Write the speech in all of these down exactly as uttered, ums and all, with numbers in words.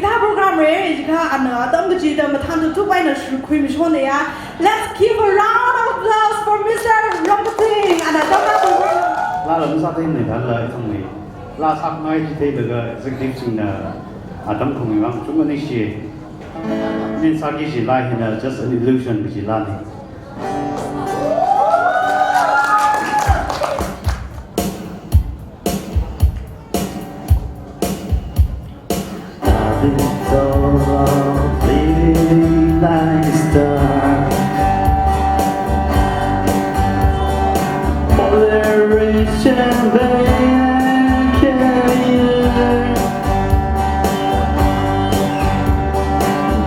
Program re, jikha ana atam kachida mathān thukthup eina shurkhui mishon ya. Let's give a round of applause for Mister Rongkathing. Ana atam kachida. Laa lam sātheimana da laa ithumwui. Laa sākhangai chitheilaga executive singna atam khaungwui vang chungmeida ningshi. Ina sāki kaji laa hina Just an Illusion kaji laana.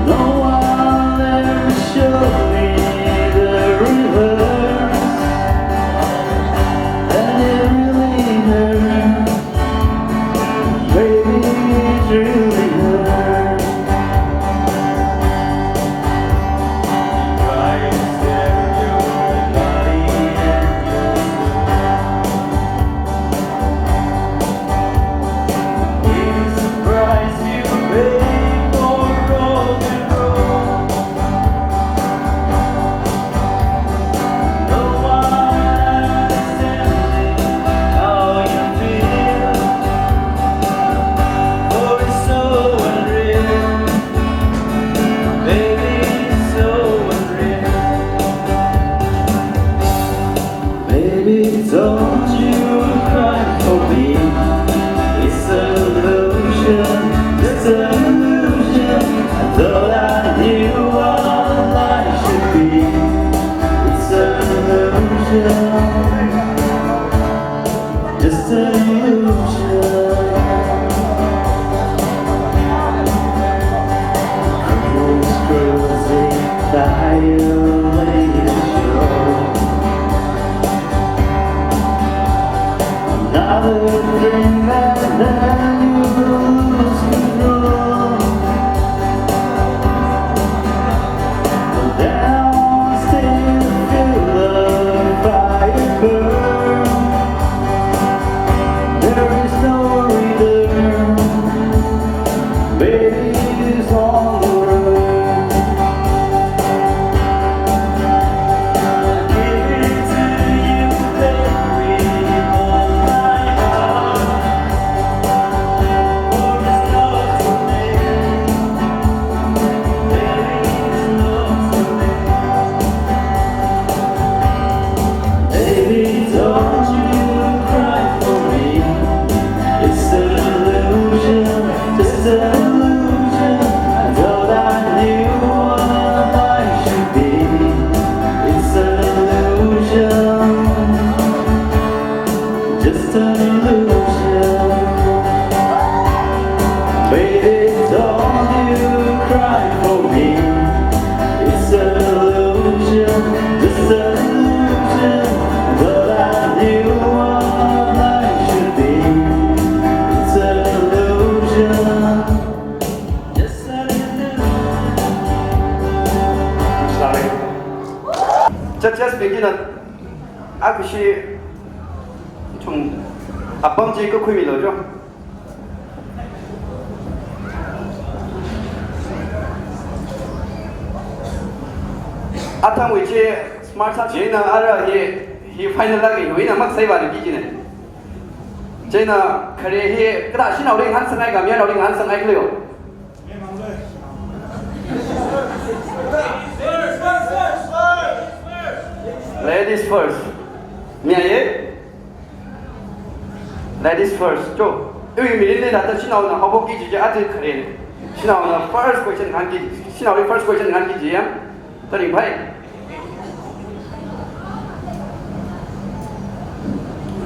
No one ever showed me the real her, and it really hurt. Baby, it really hurt. Try to stare at your body and your soul. It's a price you pay for rock and roll. No one understands how you feel, for it's so unreal, baby, it's so unreal. Baby, don't you cry for me. It's an illusion, just an illusion. I thought I knew what life should be. It's an illusion, just an illusion. Curtains closing, firelight is shown. Another dream and then you lose control. But then I still feel the fire burn. There is no return. Baby, it's on the run. I give it to you, baby, all my heart. For it's not too late. Baby, it's not too late. Baby, don't you cry for me. It's an illusion, just an illusion. I thought I knew what life should be. It's an illusion, just an illusion. Baby, don't you cry for me. It's an illusion, just an illusion. Thought I knew what life should be. It's an illusion, just an illusion. Sorry. Just, just begin. Akhushi chung apam chi kakhuimilu jo. Athang which smart sa china ara hi, hi final la hi, wina mak sai ba ri ki ne. China khare hi, kara shinaoli ngahānsāngai ka, mayarnaoli ngahānsāngai khaleo. Ladies first. Mayar ye? Ladies first. Cho. Iwui mirin le nata shinaona haophok ki kaji aja khare ne. Shinaona first question ngahānki. Shinaoli first question ngahānki kaji ya. Tari bhai.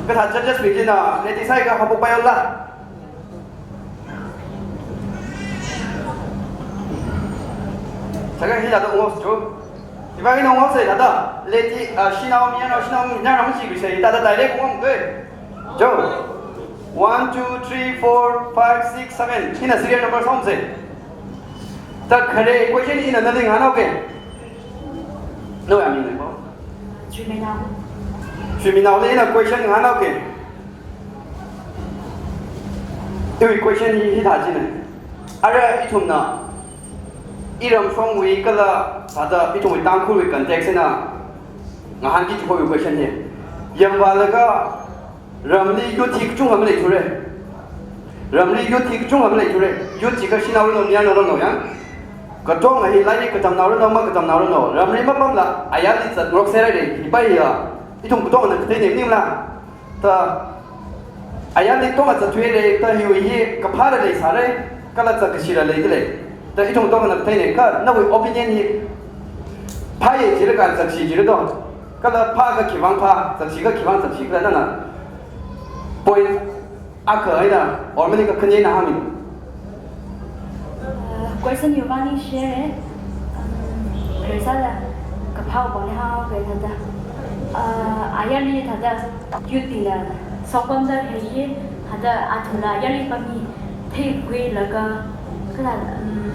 Kathā judges bing china, ladies sai ka haophok pai la. Saka hi thāda unghaosa cho. Iba hi unghaosa thāda. Lady, ah, shanao mayarnao, shanao mayarnao machikhuisa thāda direct unghaosa. Cho. One, two, three, four, five, six, seven. Hina serial number sāsa. Thāda khare question hina nali ngahānhaoke. No, I mean, no. Shuiminao. Shuiminaoli hina question ngahānhaoke. Iwui question hi, hithā china. Ara ithumna iram shongwui kala thāda ithumwui Tangkhulwui context eina ngahānki kajiwui question hi. Yangvālaga ramli youth hi kachungkha maleithura. Ramli youth hi kachungkha maleithura. Youth jiakha shanao ranu, mayarnao ranu yang. Katonga hi lairik katamnao ranu, makatamnao ranu. Ramli mapamla ayarli zatngarokserhaira. Hipa hiya ithum katongana katheine maningla. Thā, ayarli katonga zatthuira, thā hiwui hi kaphāla leisāra, kala zatkashila leidalei. Thā ithum katongana katheine, kha nawui opinion hi phāya jira kala zatkashi jira do. Kala phākha khivang phā, zatkashi kha khivang zatkashi kala nana point akha eina, or maningakha khani eina hāngmi. Uh, question hiwui vang ningshihaira. Um, kharisāla kaphāwui pongli hānghaoki thāda. Uh, ayarli thāda youth bingna sokpamda hi, thāda athumla ayarli pammi theikhuilaga, kala, um,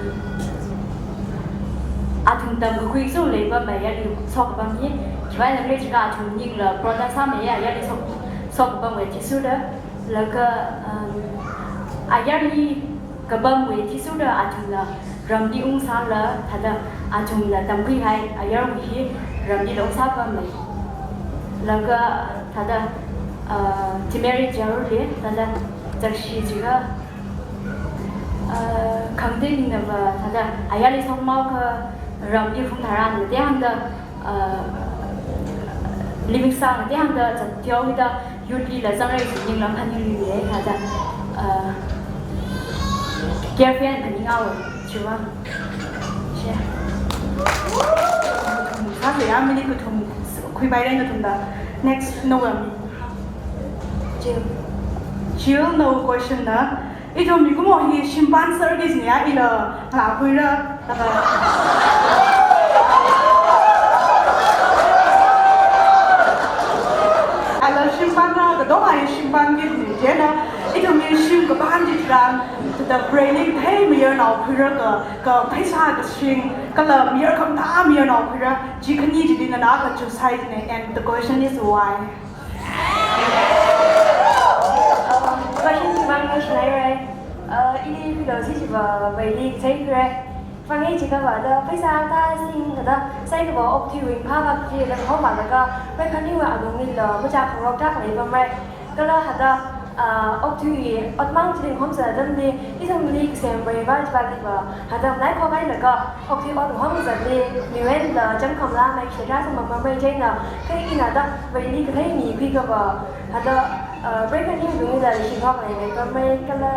athum tamkakhui sālei pamma ayarli sokpammi, khiwuivang khala jiakha athum ningla protest sāmeiya ayarli sok, sokpamwui athishurda. Laga, um, ayarli kapamwui athishurda athumla ramli ungsāla, thāda athumla tamkhuihai, ayarwui hi ramlila ungsāpamlei. Laga thāda, uh, demerit yaruili, thāda zatkashi jiakha, uh, khangatei ningnava thāda ayarli sokmao kha ramli phung tharan ngatei hāngda, uh, living sāngatei hāngda zatthuida, youth lila zangrai jiakha ningla phaningluimei thāda, uh, carefree eina phaninghaowa, chiva. Che. Sāse ya, minute kathum khuipaira nathumda. Next, nawui mi. Jill. Jill, nawui question na. Ithum mikumo hi shimpan serki jiniya, ila ngalākhuira, laga. Ala shimpanna, katonga hi shimpanki jini, chieina ithum hi shim kapan chitharan, thāda brain li kathei mayarnao khuira ka, ka pheisā kashing, kala mayar khamathā mayarnao khuira, chi khani chili nana kachuisai jini, and the question is why? Question chi vang question haira. Uh, ili philosophy chiva vaili kathei khuira. Vang hi jiakha vāda pheisā thā singda, saikora okthuiwui phāvak chila hom vālaga, pai khaningwui alunglila machā khangarok tak leipamra. Kala thāda, uh, okthuiwui otmang chili homzat atamli, ithumli kasem vaiva chiva liva, thāda malai khokhailaga, okthui ot homzatli, miwenla chānjam khamla mai kashira sāmamamra chieina, kha ina thāda vaili kathei mikhui kava, thāda, uh, break khaning alunglila shingkhok leilei pamra, kala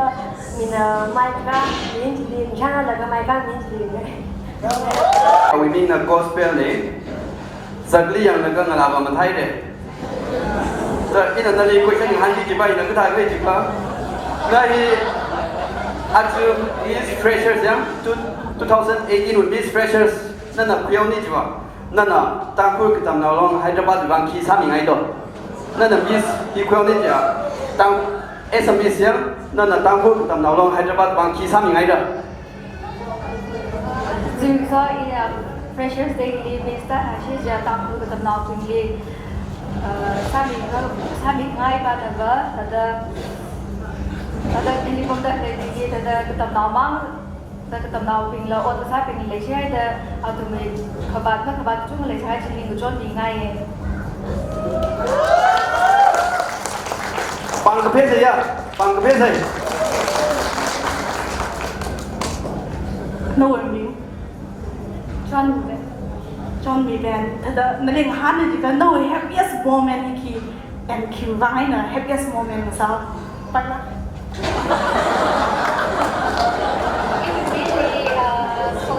mina mai kha, min chili, nishanglaga mai kha, min chili. Awui mingna gospel ne, zakli yanglaga ngalāva matheira. Thā ina nali question hāngki kajiva ina kathā khalei jiakha. Na hi, aja Miss Freshers yang, two, two thousand eighteen wui Miss Freshers, nana khuihaoni jiva. Nana Tangkhul Katamnao Long Hyderabad vang khi sāmingai do. Nana Miss hi khuihaoni jiakha, Tang, as a Miss yang, nana Tangkhul Katamnao Long Hyderabad vang khi sāmingai do. Zingso ina Freshers Day li Miss thā hashi jiakha Tangkhul Katamnaobingli, uh, sāminga, sāmingaipana va, thāda, thāda nili pamda khalei thili, thāda katamnao mang, thāda katamnaobingla ot kasābing leishihaida, athumwui khavat, na khavat kachungkha leishihai chili ngachonmingaiya. Pāng kaphei sāya, pāng kaphei sāya. Nawui ming? Chonmiben. Chonmiben. Thāda nali ngahānna jiakha nawui happiest moment hi khi, and khiwui vang eina happiest moment sā. Paila. It would be, uh, so,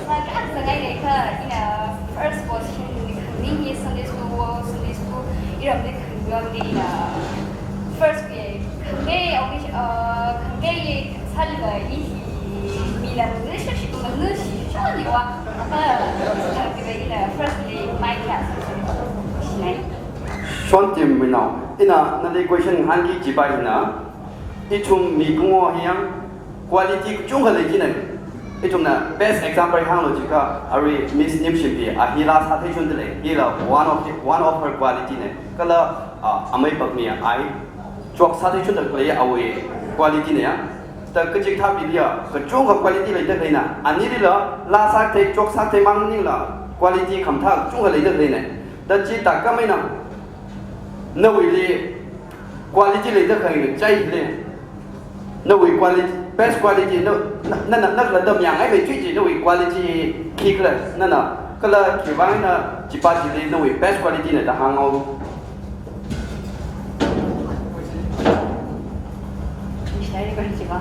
like, I'm the guy that, uh, in a first position in the community, Sunday school, Sunday school, you know, the community, uh, first grade. Khangatei, uh, khangatei sālala i hi mi lam ni shi shi kum ni shi shi ni wa. Uh, ina first grade my class. Shontim minao. Ina nali question hāngki kajiva ina. Ithum mibing hi yang quality kachungkha lei jina. Ithumna best example hānglu jiakha, arui Miss Nimshimpi, a hila sāthei chunda lei, hila one of the, one of her quality ne. Kala, a, amei pakmi a ai, chok sāthei chunda lei awui quality ne ya. Da kachikathābili ya, kachungkha quality leida khaleina. Anilila, laa sākathei, chok sākathei mang maningla, quality khamathā kachungkha leida khaleina. Da chithākhameina, nawuili quality leida khaleina, chai le. Nawui quality, best quality, na, na, na, na, na kala dam yang ai mei chui chi, nawui quality khikhala, nana, kala khiwui vang eina, chipa chili, nawui best quality na da hānghaolu. Nishina ini kong chiva.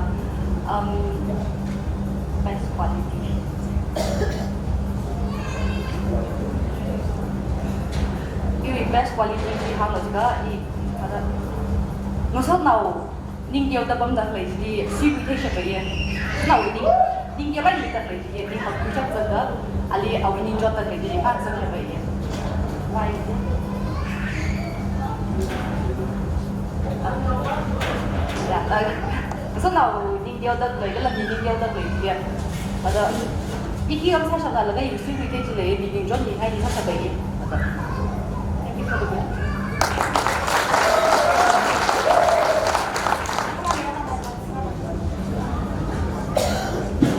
Um, best quality. Iwui best quality chi hānglo jiakha, i, ada, ngasotnao ning teoda pamda khalei chili, suikhui theishappai ye. Nao ning, ning teoda pamda khalei chili, ning hakkhui chapzangda, ali awui ningchotda khalei chili, pāzangshappai ye. Why is it? Ya, uh, so nao ning teoda khalei, kala mi ning teoda khalei chili. Ada, iki am sāshapda laga, iwui suikhui thei chili, mi ningchotmi hai ni sāshappai ye. Ada. Thank you for the question.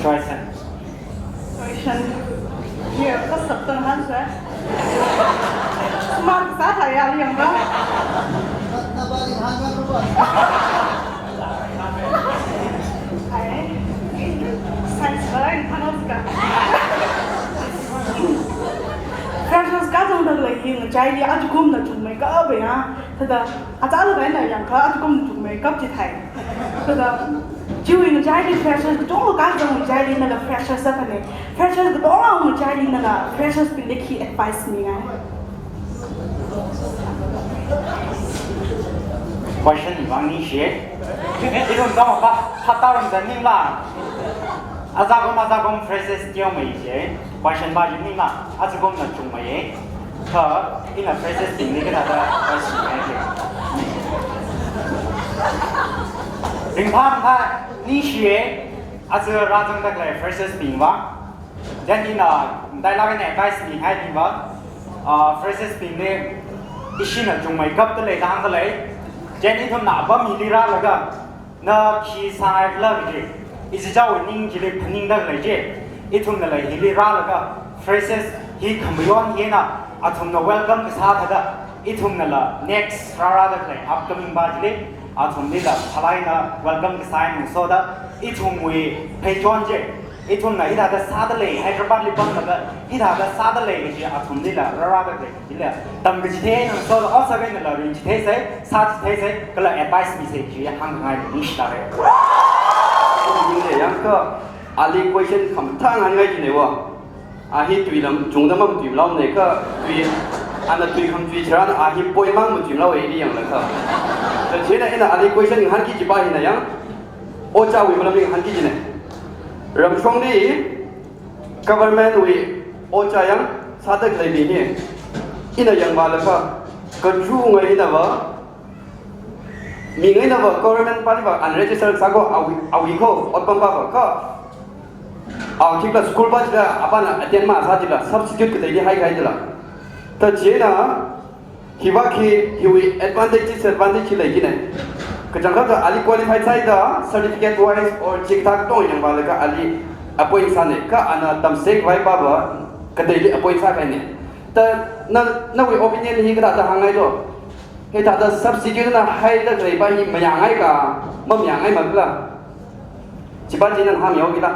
Joyson. Question. Ye, kasap tang han sa. Smart sa thai ya liang ba. Ai, science ba, in panel ka. Freshers kazangda khalei hi ngachaili ajakumna chungmeikap ya. Thāda, achālakha eina yangakha ajakumna chungmeikap chithai. Thāda, chiwui ngachaili freshers katonga kazang ngachaili nala freshers sākhane. Freshers katonga ngachaili nala freshers bingli khi advice mingai. Question ni vang ningshi. Ithum tama pa, phatar ram zaningla. Ajakum, ajakum freshers teomei je. Question pa zaningla, ajakumna chungmei ye. Kha, ina freshers bingli kathāda advice mingai ke. Ringphāmei, ningshi ye. Aja rāzangda khalei freshers bing vang. Then ina, dai laga ne advice mingai bing vang. Ah, freshers bingli, ishina chungmeikapda lei, da hāngda lei. Then ithumna apam hili rālaga, na khi sāngaikhala kaji, ichichāwui ning chili phaningda khalei chi, ithumnala hili rālaga, freshers hi khamayon hina, athumna welcome kasā thāda, ithumnala next rārāda khalei upcoming pa chili, athumlila phalaina welcome kasā eina ngasoda, ithumwui pheichon chi, ithumna hithāda sāda lei, Hyderabad li pamlaga, hithāda sāda lei kaji athumlila rārāda khalei chili, tamkachithei eina ngasoda, o sākhanala ringchitheisei, sāchitheisei, kala advice misei chi hāngngai ningshi tare. Ning le yangakha, ali question khamathā ngahānngai jine wa. A hi tui lam, chungda mamatuilaone kha, tui, ana tui khamatui tharan, a hi point mang matuilaowe ili yanglakha. Chieina ina ali question ngahānki kajipa hina yang, ojāwui maramli ngahānki kajine. Ramshongli, government wui ojā yang sāda khalei mi hi, ina yangvālakha, kachungkha eina va, mi ngaina va government pali va unregistered sāko awui, awui ko, otpam pa va kha. Awui khikhala school pa chila apāna attend masā chila substitute kateili haikahai chila. Thāda chieina, hiva khi, hiwui advantage, disadvantage hi lei kajine. Kachangkhat ali qualified sāhaida, certificate wise or chikathā katonga yangvālaga ali appoint sāne, kha ana tamsek vai pa va, kateili appoint sākahaine. Thāda na, nawui opinion hi kathāda hāngngai do? Hithāda substitute na haida khalei pa hi mayāngai ka, mamayāngai makhala? Chipa chi nana hāngmihaokila.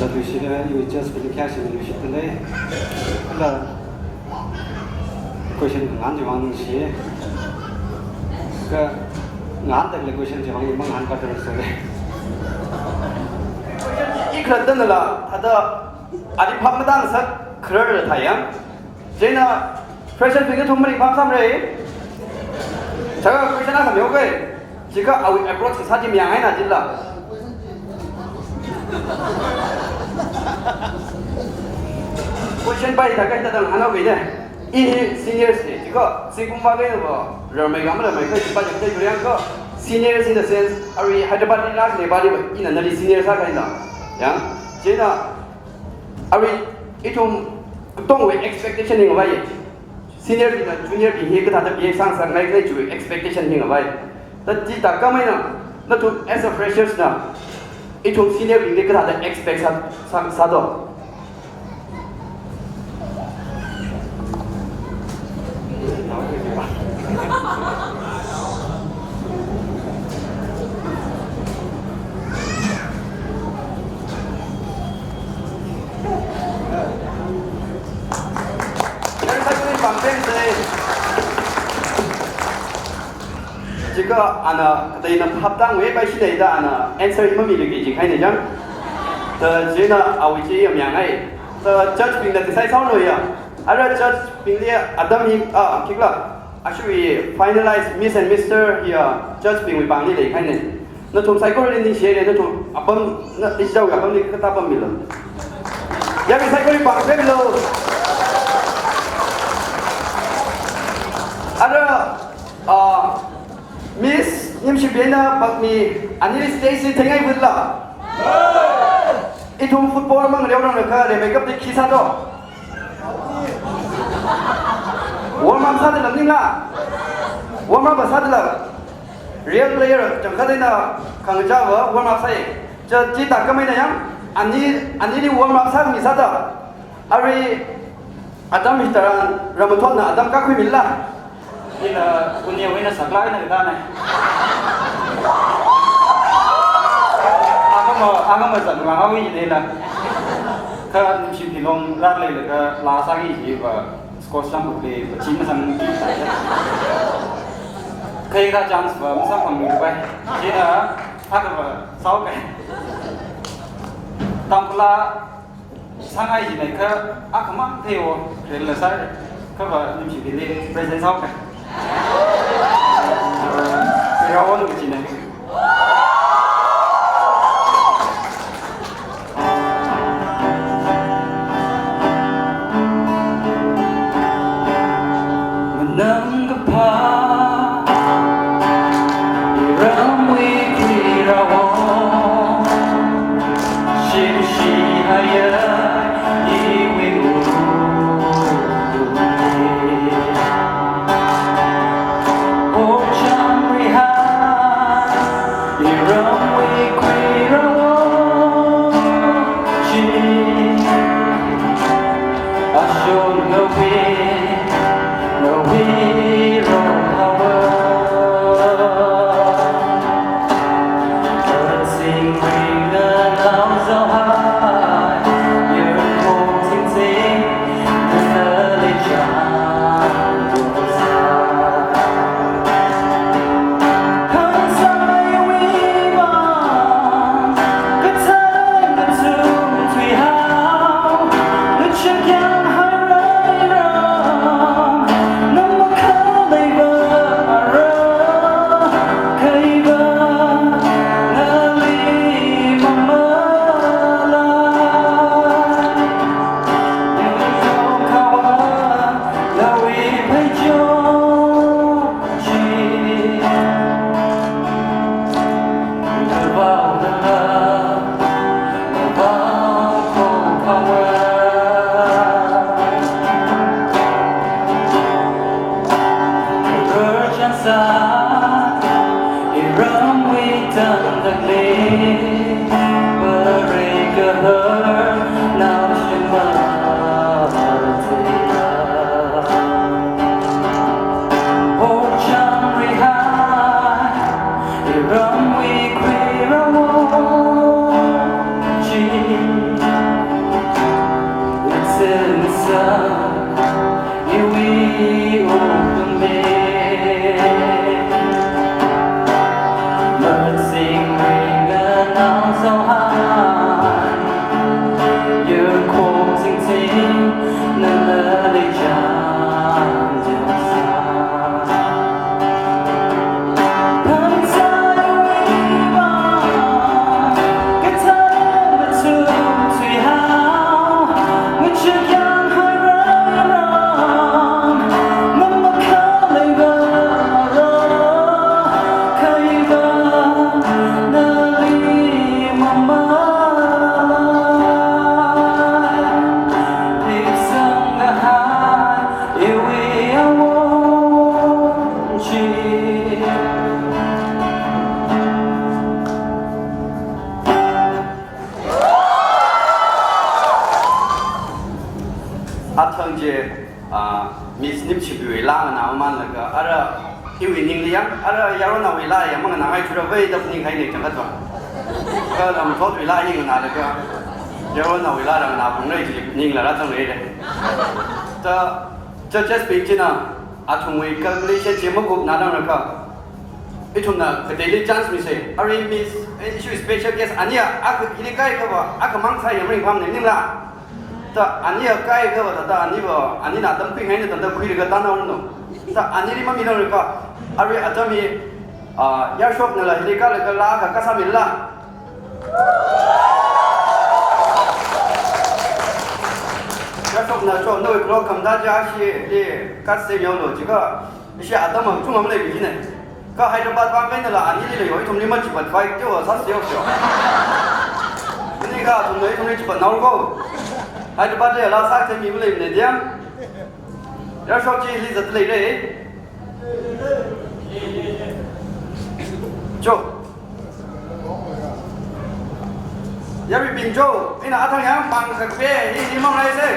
Latluishida, iwui chance pili kayāshi latluishida lei. Kala question ngahān chiwui vang ningshi. Kha ngahānda khalei question chiwui vang i mangahān pa tara sole. I khalatta nala, thāda, ali phap matāngasak kharar thai yang. Chieina, fresher bing kathum maringphā samre. Chaka question akha mihaoke. Chikha awui approach kasā chi mayāngaina chila. Question pa hithākha hithāda ngahānhaoke ne. I hi seniors ne. Chikha, singkum pa kaina va, rarmei ka mararmei ka, chipa chang te kuri yangakha, seniors in the sense, arui Hyderabad li rākahai pali va, ina nali senior sākahaina. Yang, chieina, arui ithum katongawui expectation hi ngavai ye. Senior bingna junior bing hi kathāda behave sāngasakngai khala chiwui expectation hi ngavai. Thāda chithākhameina, nathum as a freshers na, ithum senior bingli kathāda expect sā, sā, sādo. Chika ana, kateina phaptāngwui paishina da ana answer hi mamilu kaji kahaina chang. Thāda chieina awui chi yamyangai. Thāda judge bingna decide sāhaoya. Ara judge bingli atam hi, ah, khikhala. Actually, finalize Miss and Mister hi, ah, judge bingwui pāngli leikahaina. Nathum saikorali ningshihaira, nathum apam, na, ichichāwui apamli kathā pammilu. Yāmi saikora pāng pemlu. Ara, ah, Miss Nimshibina Pakmi, ani stage li thengai vutla. Ithum football mang reo rang kha, re makeup di khi sādo. Warm up sādala ningla. Warm up sādala. Real player changkhat eina khangachāva warm up sāi. Cha chithākhameina yang, ani, anili warm up sāmi sāda. Arui atam hitharan Ramathotna atam kakhuimila. Ina kunia wena saklai na kadana. Angama, angama zan wang awi nela. Kha Nimshi Philong rat leilaga la sāki jiva. Score sāmphut le, pachim masang. Khaika chance va masāphang mipai. Chieina, akhava sāukai. Tangkhula sāngai jinei kha, akhamang theiwo, rel la sāi. Khava Nimshi Philong present sāukai. Rawon jinei. Manang kaphā, iramwui khuirāwo, shimshi haya, iwui uru. Ocham rihai, iramwui khuirāwo chi, ashun ngawui, ngawui ronghawa. Sing ring nganao zauhai, yurkhok sing sing, nana leichang dosa. Chi, ah, Miss Nimchibiwui laa nganāmanlaga, ara iwui ningli yang, ara yaronnaowui laa yang manganāngai thura vai da phaningkahaina chang katwa. Kha lamthotwui laa hi nganālaga, yaronnaowui laa rānganāphalungra chi ningla rāzangrai da. Ta, judges bing china, athumwui calculation chi makupna nangrakha, ithumna kateili chance misa. Arui Miss, eh, ishi special guest ani a, akha hili kaikhava, akhamang sāya maringphāmana maningla. Ta ani a kaikhava thāda aniva, anina atam khuingaina thāda khuilaga tānao no. Ta anili mami nangrakha, arui atam hi, ah, Yarshoknala hili kālaga laa akha kasāmila. Yarshokna cho, nawui klo khamda ja shi, eh, kat se yolo, jiakha, ishi atam ang chunga malei biji ne. Kha Hyderabad vang kahainala anili leiyo, ithumli machipat vai, teo, sā seo seo. Ini kha athumna ithumli chipat nao ko. Hyderabad li laa sāthei mi malei ne diam. Yarshok chi hili zat leira. Cho. Yaruibing cho, ina athang yang pāng sakpe, hi hi mang rai se.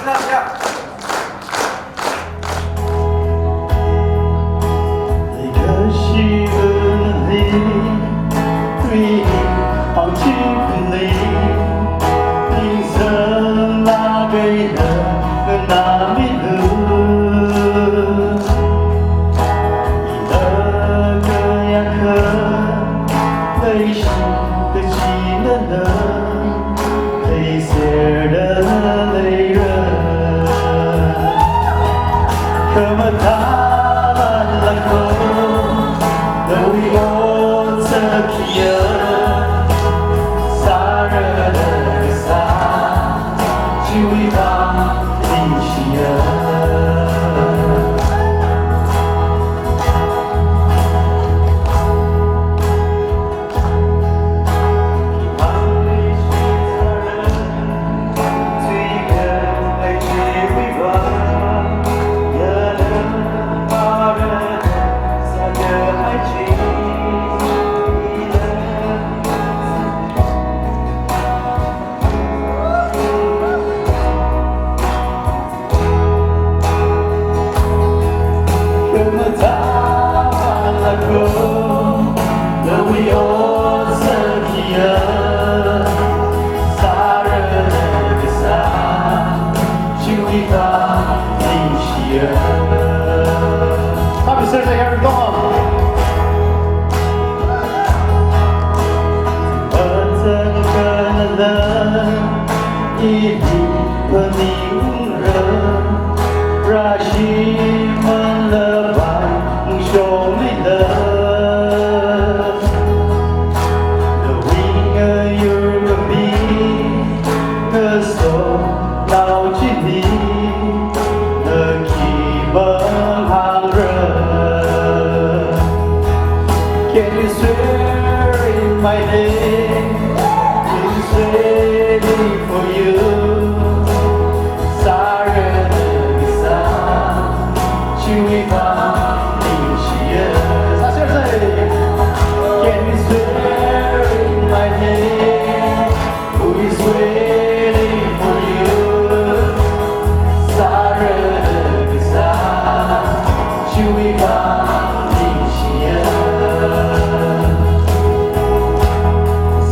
Ina ya. Happy Saturday, everyone. Can you swear in my name? It's waiting for you. Sare de sa, chiwi ba, ni shie. Can you swear in my name? Who is waiting for you? Sare de sa, chiwi ba, ni shie.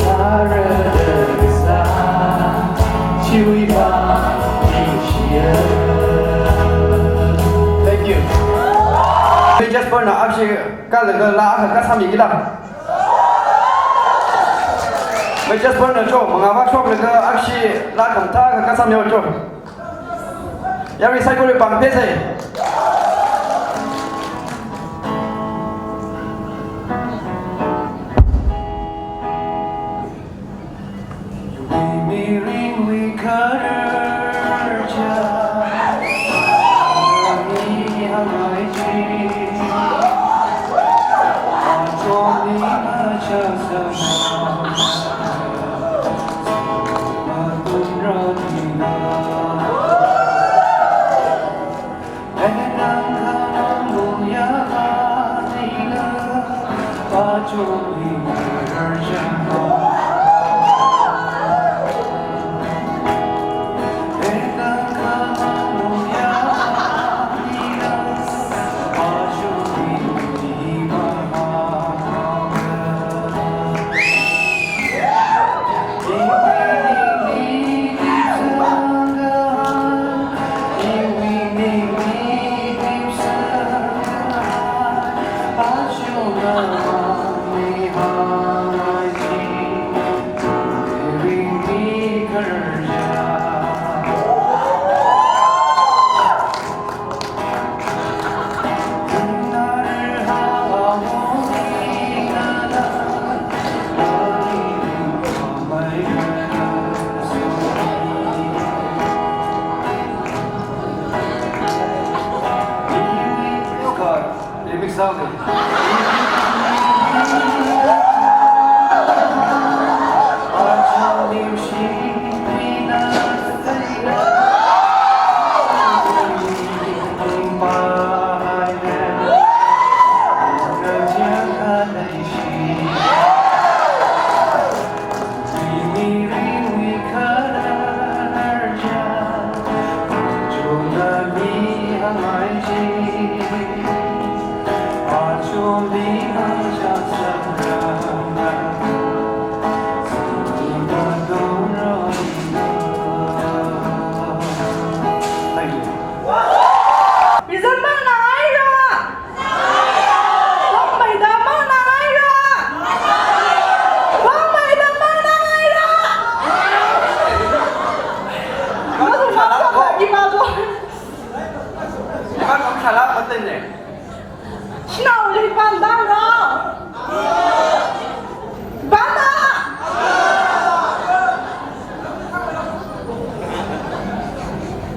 Sare de sa, chiwi ba, ni shie. Thank you. Jasper na apshi kālaga laa akha kasāmikila. Jasper na cho, mangā vak shoklaga apshi laa khamathā akha kasāmiyo cho. Yarui saikora pāng phese. Thank you. Present mang ngai ra? Pangmeida mang ngai ra? Pangmeida mang ngai ra? Madu madu ima do. Ima kong sala maten ne. Sinaoli panda ra? Panda.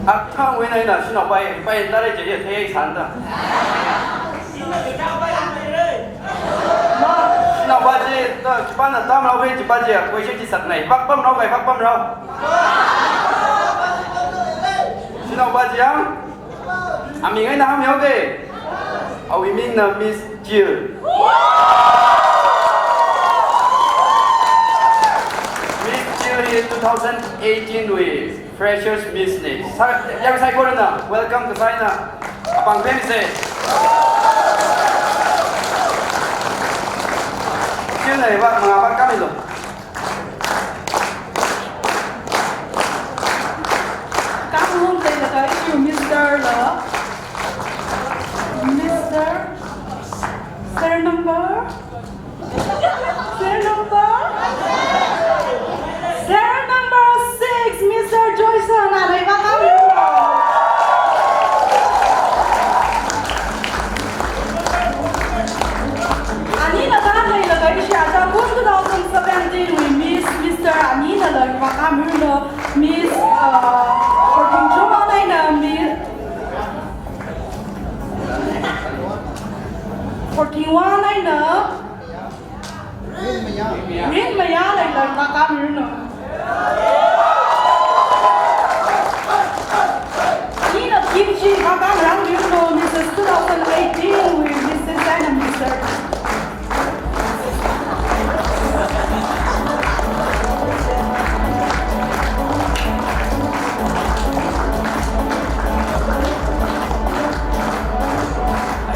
Athang wui eina sinaopai, pai tare je ye thei sāda. Sinaopa chi, ta, chipana tam rao he chipa chi, question chi saknei. Pak pam rao, kai pak pam rao. Sinaopa chi yang? Aming eina hāngmihaoke. Awui mingna Miss Jill. Miss Jill hi two thousand eighteen wui Freshers Miss ne. Sa, yāng saikorana welcome kasā eina apāng pemse. Jill na va mangā va kami lo. Kangmung te laga issue Mister la. Mister. Serial number. Serial number. Serial number six, Mister Joyson, anai va kami. Anina tangda laga ishi Tangkhul two thousand seventeen wui Miss, Mister Anina la va kami lo, Miss, uh, fourteen Juma eina Miss, fourteen one eina Rin Maya la va kami lo. Nina Kimchi, Kakang Rang Yuno, Missus two thousand eighteen wui Missus and Mister.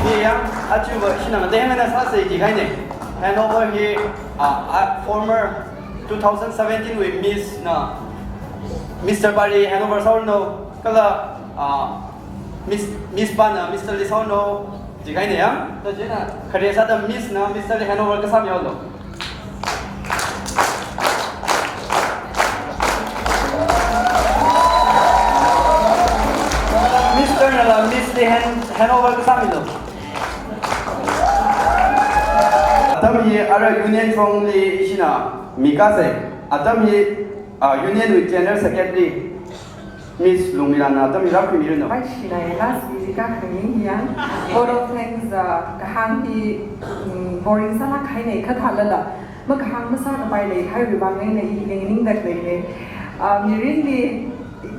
Hi yang, achu va shinang deng na sa se ji kai ne. Handover hi, ah, ah, former two thousand seventeen wui Miss na, Mister Pari handover sāhaono, kala, ah, Miss, Miss Pa na Mister Li sāhaono, ji kai ne yang. To ji na. Khare sāda Miss na Mister Li handover kasā mihaolo. Mister na la Miss Li hand, handover kasā milo. Atam hi ara Union Front li ishina mi kasā. Atam hi, ah, Union wui General Secretary Miss Lungmilan na atam hi rākhuimilu no. Bai shina last week ka khangning yang. Vote of thanks, ah, kahāng hi, mm, boring sālāk kahai ne khathalala. Makahāng masākapai leihaiwui vang eina i nganingda lei ne. Ah, mirinli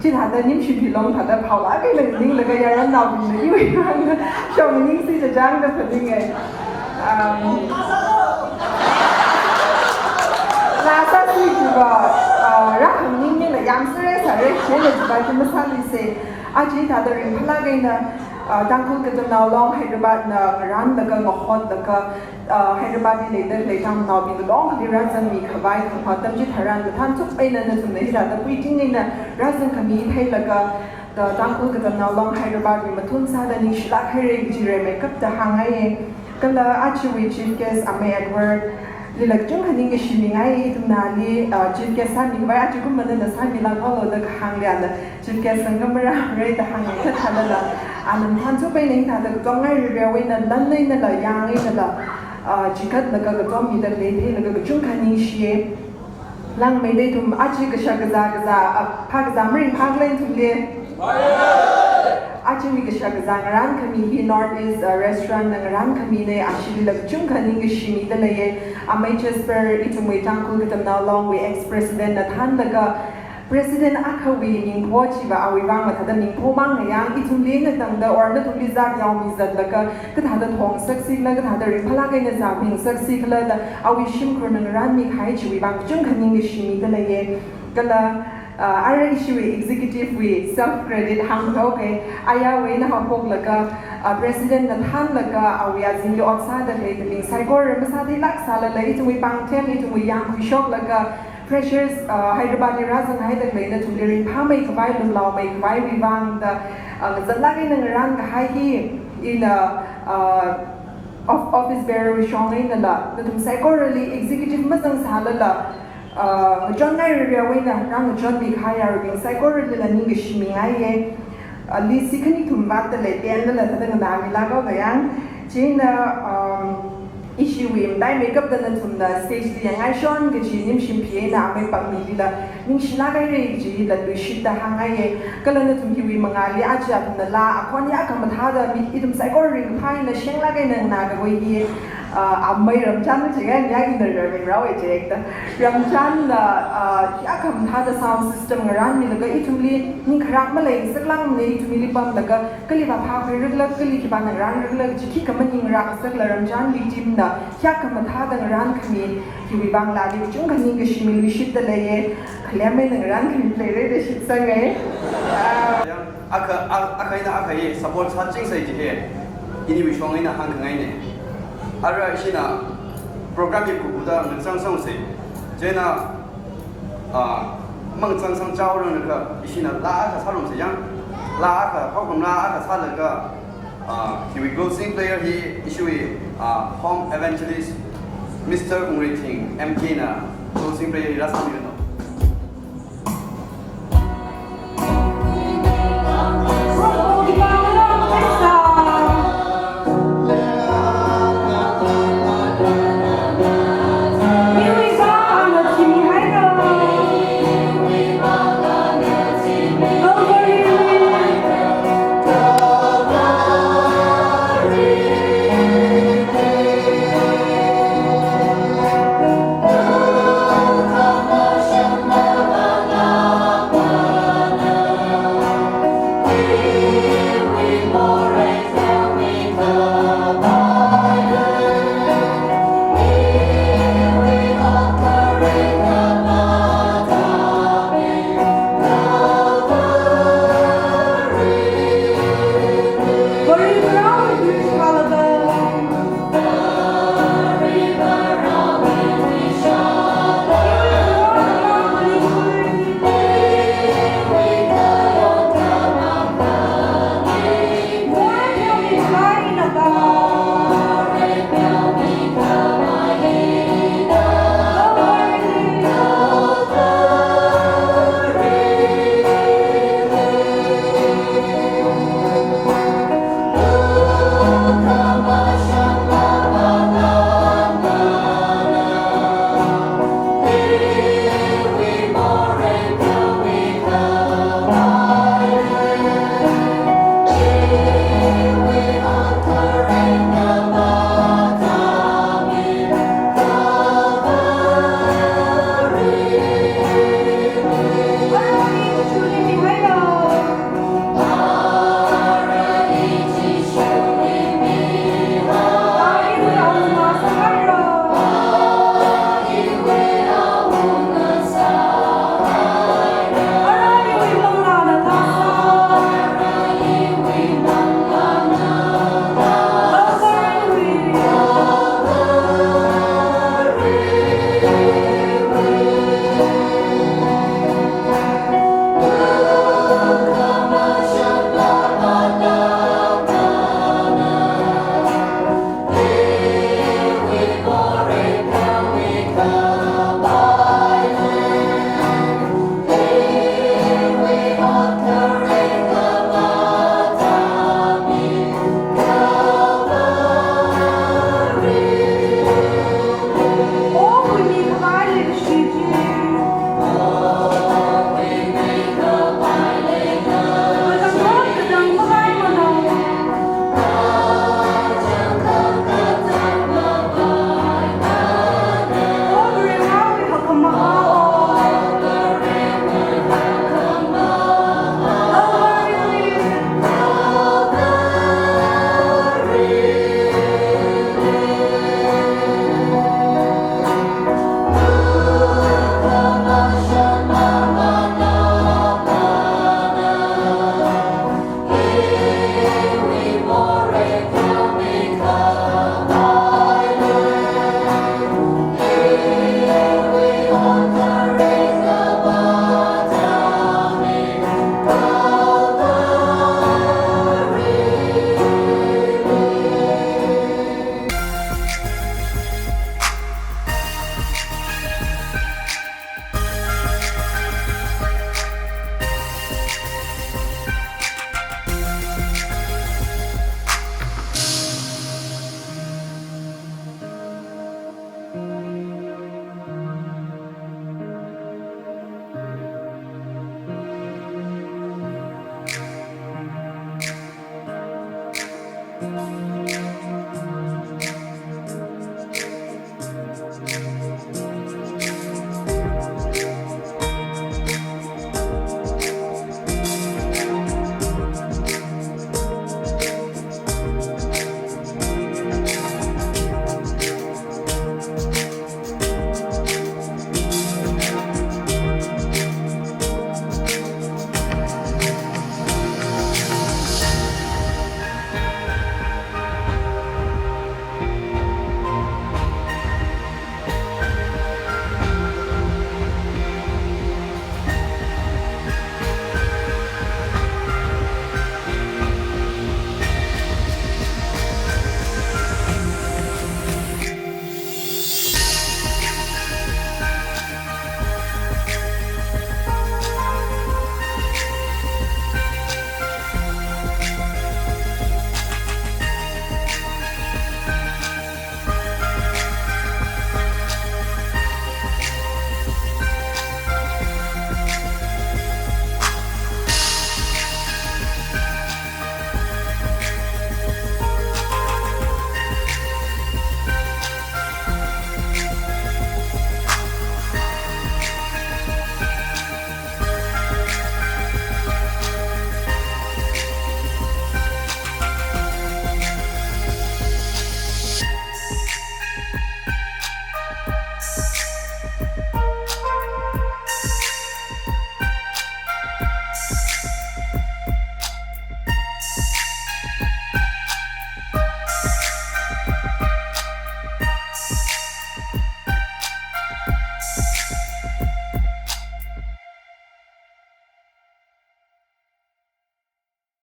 chithāda nimshi philong thāda phaolāk eina nganinglaga yaronnao mina iwui vang shong ningsi chachang da phaninge. Um, la sāsi jiva, ah, rākhangningmila yāmsāre sāre, chieina jiva chi masāli se. Aja hithāda ringphālāk eina, ah, Tangkhul Katamnao Long Hyderabad na ngarānlaga ngahotlaga, ah, Hyderabad li leida lei Tangkhulnaobing katongli rāzangmi khavai kha atam chitharan mathānchuk eina nathumna hithāda puiting eina rāzangkhami theilaga, ah, Tangkhul Katamnao Long Hyderabad wui mathun sāda ningshilāk haire kaji rimeikapta hāngngaiye. Kala ajawui Chief Guest Amei Edward lila kachungkha ningshimingaiye, ithumna ali, ah, Chief Guest sāmi khavai aja kumana na sāmilāk haolo da kahāng liana. Chief Guest sangam marāre da hāngngai khathalala, ana mathānchuk eina hithāda katongai rirewui eina lan einala, yang einala, ah, chikatlaga katommida lei theilaga kachungkha ningshiye. Langmeida ithum aja kashak kazā kazā, ah, phākazā maringphālei ithumli. Ajawui kashak kazā ngarānkhami hi North East, uh, Restaurant na ngarānkhamina, ashilila kachungkha ningkashi mida leiya. Amei Jasper, ithumwui Tangkhul Katamnao Longwui ex-president na thānlaga, president akhawui mingpho chiva awui vang mathāda mingpho mang ngayang, ithumli eina tangda or nathumli zat yaomi zatlaga, kathāda thongsaksi khala, kathāda ringphālāk eina zābingsaksi khala da awui shimkhur na ngarānmi kahai chiwui vang kachungkha ningkashi mida leiya. Kala, uh, ara ishiwui executive wui self credit hānghaoke. Ayawui eina haophoklaga, uh, president na thānlaga awui azingli ot sāda khaleibing saikora masātheilāk sālala ithumwui pāngthem, ithumwui yangkhui shoklaga, freshers, uh, Hyderabad li rāzanghaida khalei nathumli ringphāmei khavai, lumlaomei khavaiwui vang da, uh, zatlāk eina ngarān kahai hi, ina, uh, of-, office bearer wui shong einala, nathum saikorali executive mazangsālala, uh, ngachonngai rarewui eina rāngachonmi kahai yaruibing saikoralila ningkashi mingaiya. Uh, list hi khani kathum vātda lei, pen lala thāda nganāmilākhaoda yang. Chieina, um, ishiwui mataimeikapta nathumna stage li yangngaishon kaji Nimshim Phi eina Amei Pangmilila ningshilāk haira kaji latluishitta hāngngaiya. Kala nathum hiwui mangāli aja athumna laa akhon yākha mathāda mi ithum saikora ringphā eina shenglāk eina nganākakhui hi, uh, Amei Ramchan chingaiya, ina Ramchan rāwui director. Ramchanna, uh, yākha mathāda sound system ngarānmilaga ithumli ning kharak maleingasaklākmana, ithumli pamlaga kali va phākhuirakhala, kali khipāna ngarānrakhala kaji khikha maningrākngasakla Ramchanwui team na yākha mathāda ngarānkhami hiwui vangla ali kachungkha ningkashi miluishitta leiya. Khalem eina ngarānkhami leira da shitsanga. Ah. Yang, akha, a-, akha eina akha hi support sāchingsei jihe. Iniwui shong eina hāngkhangaina. Ara ishina program hi khukuda ngachang sangse. Chieina, ah, mangachang sangchaoranglakha ishina laa akha sārumsa yang. Laa akha, haokham laa akha sālaga, ah, hiwui closing prayer hi ishiwui, ah, home evangelist Mister Ungreithing M K na closing prayer hi rāsāmira.